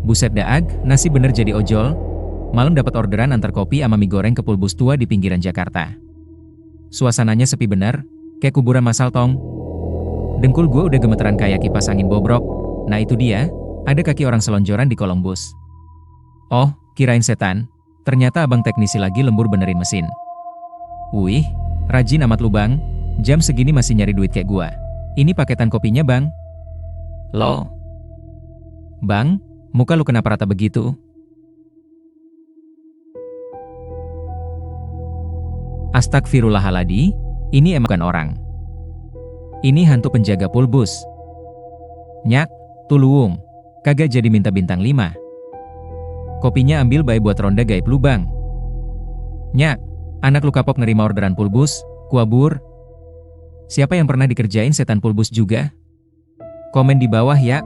Buset daag, nasi bener jadi ojol. Malam dapat orderan antar kopi sama mie goreng ke Pulbus tua di pinggiran Jakarta. Suasananya sepi bener, kayak kuburan masal tong. Dengkul gue udah gemeteran kayak kipas angin bobrok. Nah itu dia, ada kaki orang selonjoran di kolong bus. Oh, kirain setan. Ternyata abang teknisi lagi lembur benerin mesin. Wih, rajin amat lu bang. Jam segini masih nyari duit kayak gua. Ini paketan kopinya bang. Loh. Bang, muka lu kenapa rata begitu? Astagfirullahaladzim, ini emang bukan orang. Ini hantu penjaga Pulbus. Nyak, tuluung, kagak jadi minta bintang 5. Kopinya ambil bae buat ronda gaib lu bang. Nyak, anak lu kapok nerima orderan Pulbus, kuabur. Siapa yang pernah dikerjain setan Pulbus juga? Komen di bawah ya.